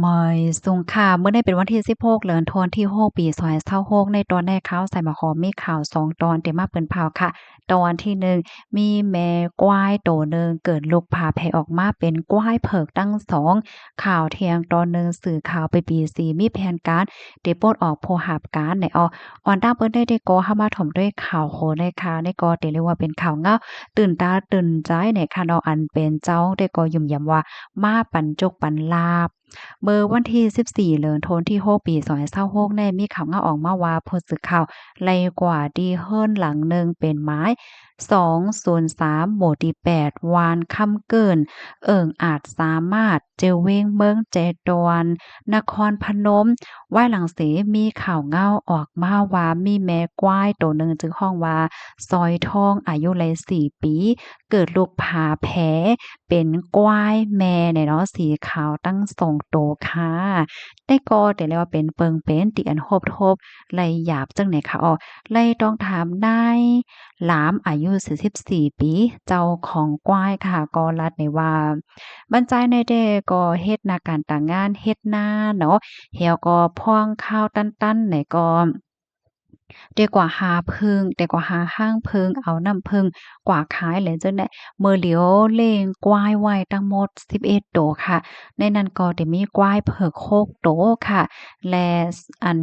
ມາຍສຸງຄ່າ ມື້ນີ້ເປັນວັນທີສິບຫົກ ເດືອນທັນວາ ປີສອງພັນຊາວຫົກ ໃນຕອນນີ້ຂ່າວສາຍມາຂໍມີຂ່າວສອງຕອນທີ່ມາເປັນຂ່າວຄ່ະ. ຕອນທີໜຶ່ງ ມີແມ່ຄວາຍໂຕໜຶ່ງເກີດລູກຝາແຝດອອກມາເປັນຄວາຍເຜິກທັງສອງ. ຂ່າວທ່ຽງຕອນໜຶ່ງ ສື່ຂ່າວ ບີບີຊີ ມີແຜນການທີ່ປົດອອກຜູ້ຮັບການໃນອອກ ອອນຕາງເປີດໄດ້ ແຕ່ກໍເຮົາມາຖົມດ້ວຍຂ່າວໂຄໃນຄ່າ ໃນກໍເດເລີຍວ່າເປັນຂ່າວເງົາຕື່ນຕາຕື່ນໃຈໃນຄ່າເນາະ ອັນເປັນເຈົ້າແຕ່ກໍຢືນຢັນວ່າມາປັນໂຊກປັນລາບ. ເມື່ອວັນທີສິບສີ່ ເດືອນທັນວາ ປີສອງພັນຊາວຫົກ ນີ້ມີຂ່າວເງົາອອກມາວ່າ ຜູ້ສື່ຂ່າວໄລ່ກວາດທີ່ເຮືອນຫຼັງໜຶ່ງເປັນໝາຍສອງສູນສາມ ໝູ່ທີແປດ ບ້ານຄຳເກີນ ເອີ່ງອາດສາມາດ ເຈີເວັງເມືອງແຈດອນ ນະຄອນພະນົມ ວາຍຫຼັງເສມີຂ່າວເງົາອອກມາວ່າ ມີແມ່ຄວາຍໂຕໜຶ່ງ ຊື່ຮ້ອງວ່າ ຊອຍທອງ ອາຍຸໄລ່ສີ່ປີ ເກີດລູກຝາແຝດເປັນຄວາຍແມ່ແນ່ເນາະ ສີຂາວທັງສອງໂຕຄ່ະ. ແຕ່ກໍໄດ້ເລີຍວ່າເປັນເປິງເປັນທີ່ອັນໂຮບໂທບໄລ່ຢາບຈັ່ງໃດຄ່ະ ເອົາ ໄລ່ຕ້ອງຖາມນາຍຫຼາມ ອາຍຸສີ່ສິບສີ່ປີ ເຈົ້າຂອງຄວາຍຄ່ະ ກໍລາດໃນວ່າ ບັນຈາຍໃນແຕ່ກໍເຮັດນາການຕາງງານ ເຮັດນາເນາະ ແລ້ວກໍພອງຄາວຕັນໆ ໃນກໍ ແຕ່ກວ່າຫາເຜິ້ງ ແຕ່ກວ່າຫາຮັງເຜິ້ງ ເອົານ້ຳເຜິ້ງກວ່າຂາຍ ແລະ ຈັ່ງໃດ ເມື່ອຫຼຽວລ້ຽງຄວາຍໄວ້ທັງໝົດສິບເອັດໂຕຄ່ະ ໃນນັ້ນກໍໄດ້ມີຄວາຍເຜິກຫົກໂຕຄ່ະ ແລະ ອັນ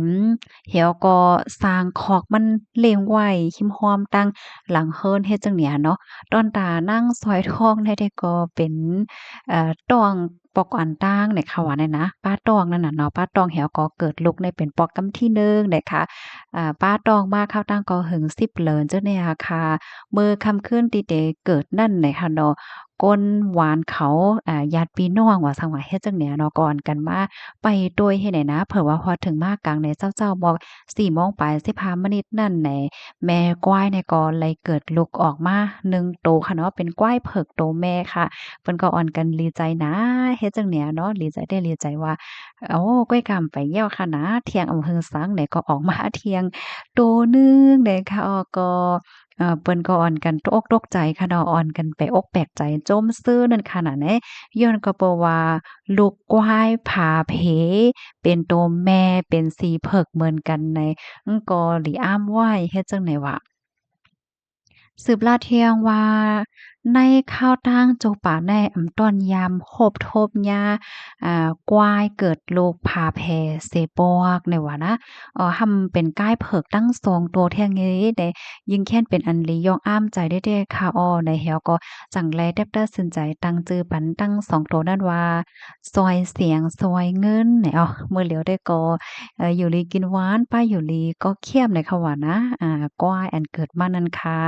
ແລ້ວກໍສ້າງຄອກມັນລ້ຽງໄວ້ຮິມຮ່ອມຕັ້ງຫຼັງເຮືອນ ເຮັດຈັ່ງນີ້ເນາະ. ຕອນຕານາງຊອຍທອງໃນແຕ່ກໍເປັນ ເອີ ທ້ອງ ປອກອັນຕ່າງໃນຄ່ະວ່ານັ້ນນະ ປາທ້ອງນັ້ນນະເນາະ ປາທ້ອງແລ້ວກໍເກີດລູກໃນເປັນປອກກຳທີໜຶ່ງໃນຄ່ະ ອາ ປາທ້ອງມາຄາວຕ່າງກໍເຖິງສິບເດືອນຈັ່ງໃດອະຄ່ະ. ເມື່ອຄ່ຳຄືນທີ່ໄດ້ເກີດນັ້ນໃນຄ່ະເນາະ ຄົນບ້ານເຂົາ ອາ ຍາດພີ່ນ້ອງວ່າຊັ້ນວ່າ ເຮັດຈັ່ງໃດເນາະ ກໍອອນກັນມາໄປໂຕຍເຮັດໃດນະ ເພິ່ນວ່າຮອດເຖິງມາກາງໃນເຊົ້າໆ ໝອກ ສີ່ໂມງປາຍສິບຫ້າມະນິດນັ້ນໃນ ແມ່ຄວາຍນີ້ກໍໄດ້ເກີດລູກອອກມາໜຶ່ງໂຕຄ່ະເນາະ ເປັນຄວາຍເຜິກໂຕແມ່ຄ່ະ. ເພິ່ນກໍອອນກັນດີໃຈນະ ເຮັດຈັ່ງໃດເນາະ ດີໃຈແທ້ດີໃຈວ່າ ໂອ້ ກ້ວຍກຳໄປແລ້ວຄ່ະນະ ທ່ຽງອຳເພິງສັງໃດກໍອອກມາທ່ຽງໂຕໜຶ່ງໃດຄ່ະ ກໍ ເອີ ເພິ່ນກໍອອນກັນຕົກອົກຕົກໃຈຄ່ະເນາະ ອອນກັນແປກອົກແປກໃຈ ຈົ່ມຊື່ນັ້ນຄ່ະນະ ຍ້ອນກໍເພາະວ່າລູກຄວາຍຝາເພ ເປັນໂຕແມ່ ເປັນສີເຜິກເໝືອນກັນໃນ ກໍລີອ້າມໄວ້ ເຮັດຈັ່ງໃດວະ. ສືບລາດທ່ຽງວ່າ ໃນຄາວຕ່າງໂຈປາແນ ອຳ ຕອນຍາມໂຮບໂທບຍາ ອາ ຄວາຍເກີດລູກຝາເພເສປອກ ໃນວ່ານະ ເອີ ຫ້ຳເປັນຄວາຍເຜິກທັງສອງໂຕແທ້ເງີໃດ ຍິ່ງແຄ້ນເປັນອັນລີ ຢ້ອງອ້າມໃຈແທ້ໆຄ່ະ ອອ ໃນແລ້ວກໍຈັ່ງໄດ້ແຕັບຕັດສິນໃຈຕັ້ງຊື່ປັນທັງສອງໂຕນັ້ນວ່າ ຊອຍສຽງຊອຍເງິນ ແນວ ເມື່ອຫຼຽວໄດ້ກໍ ເອີ ຢູ່ດີກິນຫວານ ປາຢູ່ດີກໍຂ້ຽມ ໃນຄຳວ່ານະ ອາ ຄວາຍອັນເກີດມານັ້ນຄ່ະ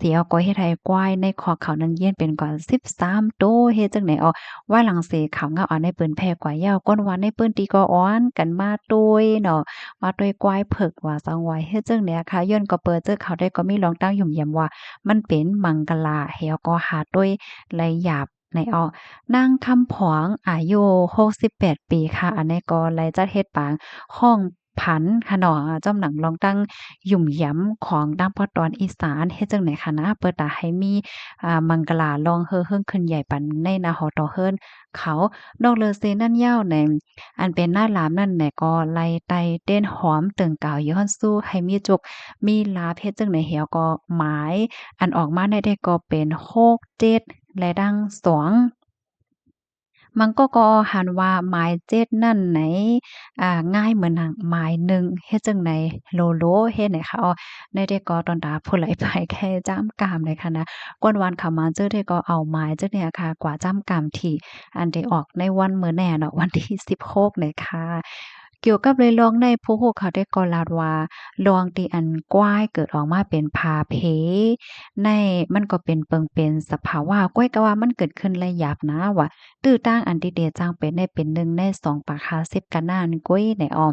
ສຽວກໍເຮັດໃຫ້ຄວາຍໃນຄອກເຂົານັ້ນເຢັນເປັນກວ່າສິບສາມໂຕ ເຮັດຈັ່ງໃດອອກ ວ່າຫຼັງເສຂ່າວເງົາອັນໃນເປີນແຜ່ກວ່າຍາວ ຄົນວ່າໃນພື້ນທີ່ກໍອອນກັນມາໂຕຍເນາະ ມາໂຕຍຄວາຍເຜິກວ່າຊັ້ນວ່າ ເຮັດຈັ່ງໃດຄ່ະ ຍ້ອນກໍເປີດເຈີຂ່າວໄດ້ກໍມີລອງຕັ້ງຫຍຸ່ມຢຳວ່າ ມັນເປັນມັງກະລາ ແລ້ວກໍຫາໂຕຍໄລ່ຢາບ ໃນອອກ ນາງຄຳພອງ ອາຍຸຫົກສິບແປດປີຄ່ະ ອັນນີ້ກໍໄດ້ຈັດເຮັດປາງຮ້ອງພັນຄ່ະເນາະ ຈອມໜັງລອງຕັ້ງຫຍຸ່ມຢຳຂອງຕ່າງພາກຕອນອີສານ ເຮັດຈັ່ງໃດຄ່ະນະ ເປີດຕາໃຫ້ມີ ອາ ມັງກະລາລອງເຮີເຮີຂຶ້ນໃຫຍ່ປັນໃນໜ້າຫໍຕໍ່ເຮືອນເຂົາ. ນອກເຫຼືອເສນັ້ນແລ້ວໃນ ອັນເປັນນາຍຫຼາມນັ້ນແຫຼະ ກໍໄດ້ໄຕ່ເຕັ້ນຫອມເຕີງກາວຢູ່ຫັ້ນຊູ ໃຫ້ມີໂຈກມີລາບ ເຮັດຈັ່ງໃດແລ້ວກໍໝາຍ ອັນອອກມາໃນເດັກກໍເປັນຫົກເຈັດ ແລະ ດັ່ງສອງ ມັນກໍ ກໍຫັນວ່າໝາຍເຈັດນັ້ນໃນ ອາ ງ່າຍເໝືອນໜັງໝາຍໜຶ່ງ ເຮັດຈັ່ງໃດໂລໂລ ເຮັດໃດຄະ ອໍ ໃນເດັກກໍຕອນຕາຜູ້ໄຫຼໄປແຄ່ຈ້ຳກາມໃດຄະນະ ກວນວານເຂົ້າມາເຈີເດັກກໍເອົາໝາຍເຈັດນີ້ຄະ ກວ່າຈ້ຳກາມທີ່ ອັນໄດ້ອອກໃນວັນມື້ແນ່ເນາະ ວັນທີສິບຫົກນີ້ຄ່ະ. ກ່ຽວກັບເລື່ອງໃນ ຜູ້ຮູ້ເຂົາເດັກກໍລາດວ່າ ເລື່ອງທີ່ອັນກວາຍເກີດອອກມາເປັນພາເພໃນ ມັນກໍເປັນເປິງເປັນສະພາວະ ກວຍກະວ່າມັນເກີດຂຶ້ນໄລຍາບນາວ່າ ຕື້ຕ່າງອັນທີ່ເດຈັ່ງເປັນໃນເປັນໜຶ່ງໃນສອງປາກຫ້າສິບກະນານກວຍໃນອອກ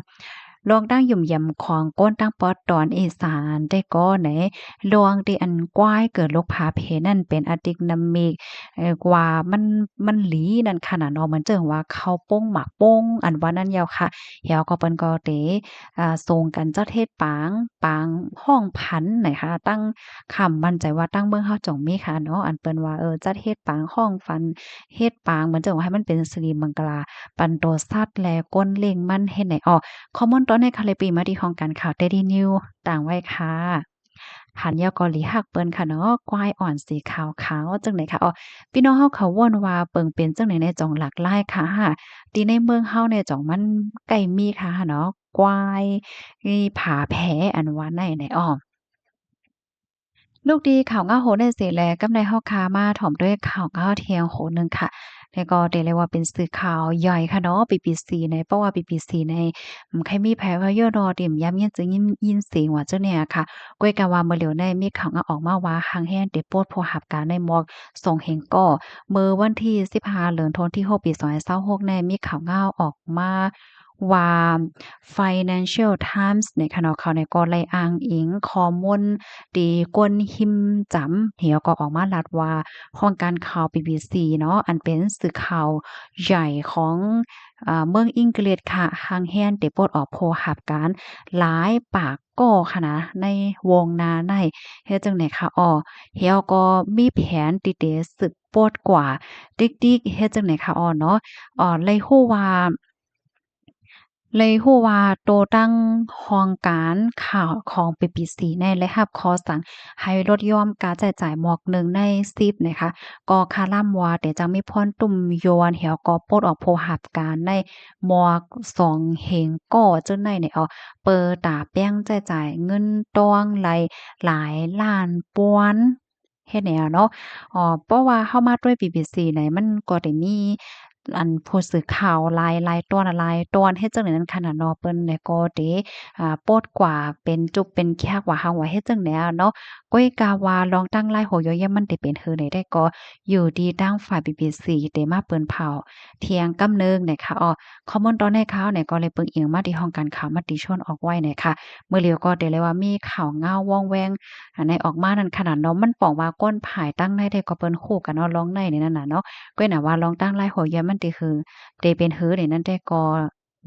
ລວມທັງຫຍຸ່ມຢຳຂອງຄົນທາງປອກຕອນອີສານໄດ້ກໍໃນ ລວມທີ່ອັນຄວາຍເກີດໂລກຜາແຜນັ້ນເປັນອາຕິກນຳມິກ ເອີ ກວ່າມັນ ມັນຫຼີນັ້ນຂະໜາດເນາະ ເໝືອນເຊິ່ງວ່າເຂົ້າປົງໝາກປົງ ອັນວ່ານັ້ນເຈົ້າຄ່ະ. ແລ້ວກໍເພິ່ນກໍໄດ້ ອ່າ ສົ່ງກັນຈັດເຮັດປາງ ປາງຮ້ອງພັນນະຄະ ຕັ້ງຄຳໝັ້ນໃຈວ່າຕັ້ງເມືອງເຮົາຈົ່ງມີຄ່ະເນາະ ອັນເພິ່ນວ່າ ເອີ ຈັດເຮັດປາງຮ້ອງພັນ ເຮັດປາງ ເໝືອນເຈົ້າວ່າໃຫ້ມັນເປັນສິລິມັງກະລາ ປັນໂຕສັດ ແລະ ຄົນລ້ຽງມັນເຮັດໃນອອກ. ຂໍ້ມູນຕອນໃນຄະເລປີມາທີ່ຫ້ອງການຂ່າວເຕດີນິວ ຕາງໄວ້ຄ່ະ. ຫັນແລ້ວກໍຫຼີຮັກເພິ່ນຄ່ະເນາະ ຄວາຍອ່ອນສີຂາວຂາວຈັ່ງໃດຄ່ະ. ອໍ ພີ່ນ້ອງເຮົາເຂົາວົນວ່າເປິງເປັນຈັ່ງໃດແດ່ ຈ່ອງຫຼາກຫຼາຍຄ່ະ ທີ່ໃນເມືອງເຮົາແດ່ ຈ່ອງມັນໃກ້ມີຄ່ະເນາະ ຄວາຍ ຜາແພ ອັນວ່ານັ້ນແດ່. ອໍ ລຸກທີ່ຂ່າວງາວໂຫນໃນເສແລ ກັບໃນເຮົາຄ່ະມາຖອມດ້ວຍຂ່າວງາວທ່ຽງໂຫໜຶ່ງຄ່ະ ແລ້ວກໍໄດ້ເລີຍວ່າເປັນສື່ຂ່າວໃຫຍ່ຄ່ະເນາະ ບີບີຊີໃນ ເພາະວ່າບີບີຊີໃນ ອືມ ໃຄ່ອຍມີໃຜວ່າຢູ່ເນາະ ທີ່ຢ້ານຍິນຊື່ຍິນ ຍິນສຽງວ່າຈັ່ງນີ້ອະຄ່ະ. ກ້ວຍກາວ່າມື້ຫຼຽວໃນມີຂ່າວງາວອອກມາວ່າ ຮັງແຮນໄດ້ປົດຜູ້ຮັບການໃນໝວກສອງເຮງກໍ ເມື່ອວັນທີສິບຫ້າ ເດືອນທັນວາ ປີສອງພັນຊາວຫົກ ໃນມີຂ່າວງາວອອກມາ ວ່າ Financial Times ໃນຂະນະເຂົານີ້ກໍໄດ້ອ້າງອີງຂໍ້ມູນທີ່ຄົນຮິມຈຳ ແລ້ວກໍອອກມາລັດວ່າ ຫ້ອງການຂ່າວ ບີບີຊີ ເນາະ ອັນເປັນສື່ຂ່າວໃຫຍ່ຂອງ ເອີ ເມືອງອັງກິດຄ່ະ ຮັງແຮນໄດ້ປົດອອກຜູ້ຮັບການຫຼາຍປາກກໍຂະນະ ໃນວົງໜ້າໃນ ເຮັດຈັ່ງໃດຄ່ະ. ອໍ ແລ້ວກໍມີແຜນທີ່ຈະສືບປົດກວ່າ ຕິກໆ ເຮັດຈັ່ງໃດຄ່ະ ອໍ ເນາະ. ອໍ ໄດ້ຮູ້ວ່າ ໄດ້ຮູ້ວ່າໂຕຕັ້ງຫ້ອງການຂ່າວຂອງ ບີບີຊີ ແນ່ ໄດ້ຮັບຂໍ້ສັ່ງໃຫ້ລົດຢ່ອນການໃຊ້ຈ່າຍໝວກໜຶ່ງໃນສິບນະຄະ ກໍຄາລຳວ່າ ແຕ່ຈັ່ງມີພອນຕຸ້ມຢວນ ແລ້ວກໍປົດອອກຜູ້ຮັບການໃນໝວກສອງເຮງກໍຈັ່ງໃດແນ່ ເປີຕາແປ້ງໃຊ້ຈ່າຍເງິນຕ້ອງໄດ້ຫຼາຍລ້ານປອນ ເຮັດແນວເນາະ. ອໍ ເພາະວ່າເຮົາມາດ້ວຍ ບີບີຊີ ໃນ ມັນກໍໄດ້ມີອັນຜູ້ສື່ຂ່າວຫຼາຍໆຕອນ ຫຼາຍຕອນ ເຮັດຈັ່ງໃດນັ້ນຂະນະເນາະ ເພິ່ນແລ້ວກໍໄດ້ ອ່າ ປົດກວ່າເປັນຈຸບເປັນແຄກວ່າ ຮັງວ່າເຮັດຈັ່ງໃດເນາະ. ກ້ວຍກາວ່າລອງຕັ້ງຫຼາຍຫົວຢໍ້ແຢ້ມມັນໄດ້ເປັນເຮີໃດ ແຕ່ກໍຢູ່ທີ່ທາງຝ່າຍ ບີບີຊີ ໄດ້ມາເປິດເຜີາທ່ຽງກຳໜຶ່ງນະຄະ. ອໍ ຂໍ້ມູນຕອນໃນຂ່າວນີ້ກໍເລີຍເບິ່ງອີງມາທີ່ຫ້ອງການຂ່າວມະຕິຊົນອອກໄວ້ນະຄະ. ມື້ຫຼຽວກໍໄດ້ເລີຍວ່າມີຂ່າວງາວວ່ອງແວ່ງ ອັນໃນອອກມານັ້ນຂະໜາດເນາະ ມັນປອງວ່າຄົນພາຍຕັ້ງໃນໄດ້ກໍເພິ່ນຮູ້ກັນເນາະ ລອງໃນນີ້ນັ້ນນະເນາະ. ກ້ວຍນະວ່າລອງຕັ້ງຫຼາຍຫົວຢໍ້ມັນໄດ້ເຮີ ໄດ້ເປັນເຮີໃດນັ້ນ ແຕ່ກໍ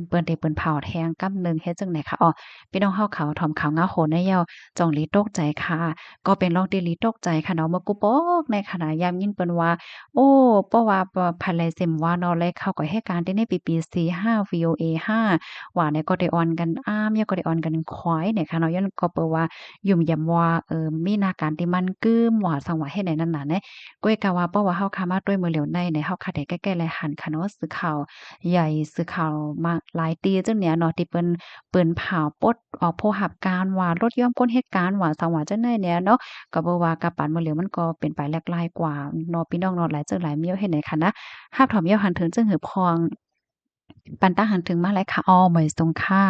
ເພິ່ນໄດ້ເປິດເຜົາແທງກຳໜຶ່ງ ເຮັດຈັ່ງໃດຄ່ະ. ອໍ ພີ່ນ້ອງເຮົາເຂົາຖອມຂ່າວງາວໂຫນໃນແລ້ວ ຈ່ອງຫຼີຕົກໃຈຄ່ະ ກໍເປັນເລື່ອງທີ່ຫຼີຕົກໃຈຄ່ະເນາະ. ເມື່ອກີ້ປອກໃນຂະນະ ຢ້ານຍິນເພິ່ນວ່າ ໂອ້ ເພາະວ່າ ພະ ພະໄລເຊັມວ່າເນາະ ແລະ ເຂົາກໍເຮັດການທີ່ໃນ ບີບີຊີ ຫ້າ ວີໂອເອ ຫ້າ ວ່າແນວກໍໄດ້ອ່ອນກັນອ້າມ ແລ້ວກໍໄດ້ອ່ອນກັນຄວາຍນີ້ຄ່ະເນາະ. ຍ້ອນກໍເປີວ່າ ຫຍຸ່ມຢຳວ່າ ເອີ ມີໜ້າການທີ່ໝັ້ນກຶ້ມວ່າ ສັງວ່າເຮັດໃນນັ້ນນະແນ່. ກ້ວຍກາວ່າ ເພາະວ່າເຮົາຄາມາດ້ວຍມື້ຫຼຽວໃນ ໃນເຮົາຄາໄດ້ແກ້ໆໄລ່ຫັນຄ່ະເນາະ ສື່ຂ່າວໃຫຍ່ ສື່ຂ່າວມາຫຼາຍຕີຈັ່ງເນີ້ຍເນາະ ທີ່ເພິ່ນ ເປິດເຜົາປົດອອກຜູ້ຮັບການວ່າ ລົດຢ່ອນຄົນເຮັດການວ່າ ສັງວ່າຈັ່ງໃດແນ່ເນາະ. ກໍເບິ່ງວ່າກະປານມື້ຫຼຽວມັນກໍເປັນໄປຫຼາກຫຼາຍກວ່າເນາະ ພີ່ນ້ອງເນາະ ຫຼາຍເຈີຫຼາຍມຽວເຮັດໃນຂະນະ ຮັບຖອມຍາວຫັນເຖິງຈຶ່ງຫືບພອງ ປັນຕາຫັນເຖິງມາຫຼາຍຄ່ະ. ອໍ ໝາຍສົງຄ່ະ.